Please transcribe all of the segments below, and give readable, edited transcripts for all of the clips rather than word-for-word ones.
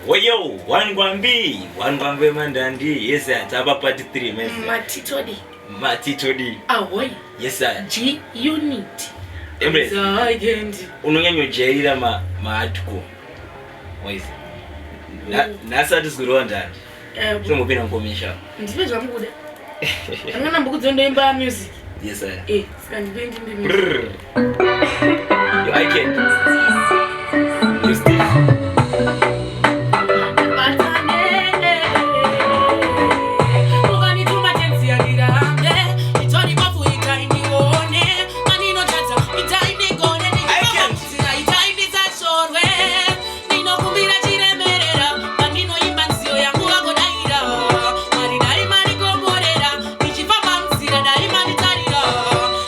Woyo, one gwambi, one gwambi mandandi. Yes sir, tapa part 3 mese. Matitodi. Matitodi. Ahoy. Yes sir. G unit. Emre. Zagendi. Unonyanyojairira ma maatiko. Waizi. Nhasi hatisi kurova ndandi. Eh, Tinombopinda mukomesha. Ndipe zvamukuda. Angana mbukudzi ndoimba music. Yes sir. Eh, saka ndipe ndimbe music. Brrr. Yo, I can. You still. Ukanituma tenzi yandirambe, itori bofu itai ndione, mandinotadza itai ndigone, ndichifamba itai ndisashorwe, ndinokumbira chiremerera, pandinoimba nziyo yangu vagodaira, Mwari dai mandikomborera, ndichifamba munzira dai manditarira,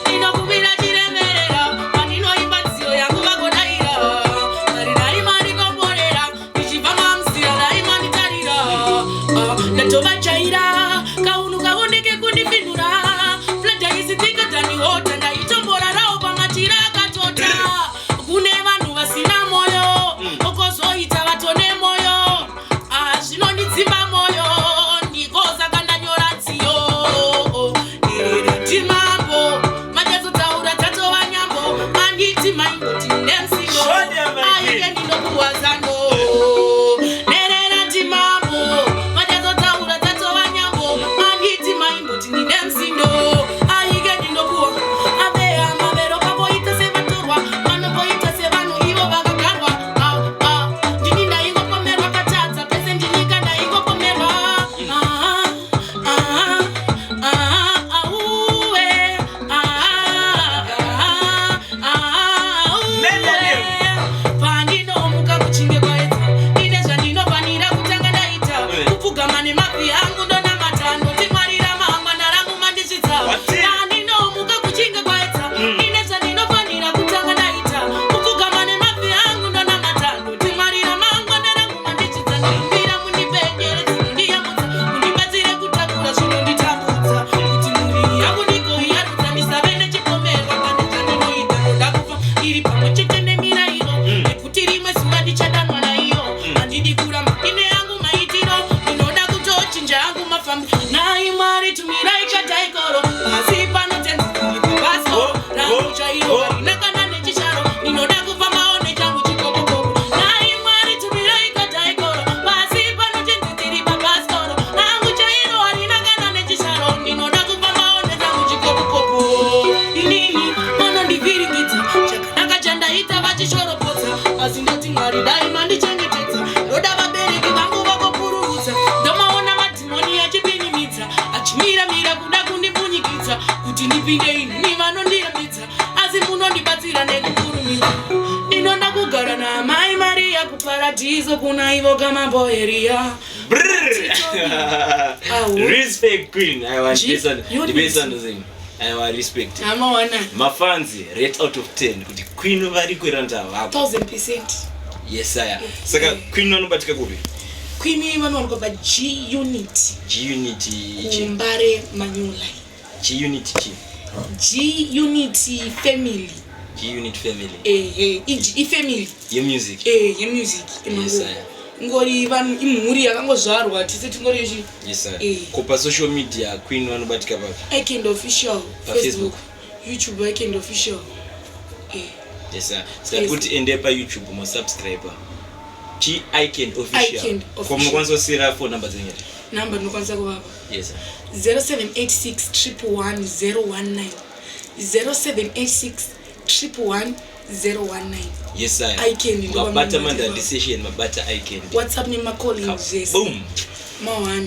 ndinokumbira chiremerera, pandinoimba nziyo yangu vagodaira, Mwari dai mandikomborera, ndichifamba munzira dai manditarira. Ah, ndatovajaira kaunhu kaoneke kundipindura fladhaisitika dhaniota ndaitomborarawo pamatira akatota kune vanhu vasina moyo okozoita vatone moyo. Ah, zvinondidzimba moyo ndiko saka ndanyora nziyo ndiriti mambo machazotaura tatova nyambo manditi maimboti nemsindo Short, my aike king. ndinokuwa zano nerera ndimambo machazotaura tatova nyambo manditi maimboti ndine musindo aike ndinokuwa aveya mavero pavoita sevatorwa vanomboita sevanhu ivo vakagarwa. Ah, ah, ndini ndaingopomerwa katadza pese ndinyika ndaingopomerwa. Ah, ah, ah, auwe. Ah, ah, ah, auwe. Pandinomuka kuchinge kwaedza ine zvandinofanira kutanga ndaita kupfugama nemabvi angu ndonamata ndoti Mwari ramangwana rangu mandisvitsa. Pandinomuka kuchinge kwaedza ine zvandinofanira kutanga ndaita kupfugama nemabvi angu ndonamata ndoti Mwari ramangwana rangu mandisvitsa. Ndinokumbira mundipe njere dzinondiyambutsa mundibatsire kutakura zvinonditambudza kuti mhuri yangu ndigoiyarutsa ndisave nechipomerwa pane zvandinoita. Ndoda kufa iri pamwe chete nemirayiro nekuti rimwe zuva ndichadanwa naiyo. Handidi kuramba ine yangu maitiro, ndinoda kutochinja yangu mafambi. Nai Mwari tumirai chataikoro pasi panotenziaso rangu chairo harina kana nechisharo, ndinoda kufambawo nechangu chikopokopo. Nai Mwari tumirai kataikoro pasi panotenzi papaskoro rangu chairo harina kana nechisharo, ndinoda kufambawo nechangu chikopokopo. Inini vanondivhiringidza chakanaka chandaita vachishoropodza, asi ndoti Mwari dai mandichengetedza. Ndoda vabereki vangu vakopururudza, ndomaona madhimoni achipinimidza achimiramira kuda kundimbunyikidza kuti ndipinde inini vanondirambidza, asi munondibatsira nekukurumidza. Ndinoda kugara naamai Mariya kuparadhiso kuna ivo kamambo Eriya. Brrr. Au. Respect, queen. I want G- this one. unit. The best one thing. I want respect. Amawana. Mafans, rate out of 10 kuti queen vari kweranda vako. 1000%. Yes sir. Saka queen vanobatika kupi? Queen vanowanikwa pa G Unit. G Unit chi. KuMbare Manyulai. G Unit chi. G Unit Family. G Unit Family. Ehe, ifamily. Ye music. Eh, yemusic. Yes, sir. Ingori vanhu imhuri yakangozvarwa tise tingori yechi. Yes sir. Eh. Ko pa social media queen vanobatika papi? Ikend Official. Pa Facebook, YouTube Ikend Official, eh. Yes sir. Saka kuti ende pa YouTube mo subscribe. Chi Icon Official. Icon Ko Official. munokwanisa kusiyira phone number dzenyu? Namba ndinokwanisa kuvapa. Yes sir. 0786 111 019, 0786 111 019. Yes sir. Icon ndo Mabata pamunobata. manda decision mabata Icon. WhatsApp nemacalling zvese. Boom. Ma1.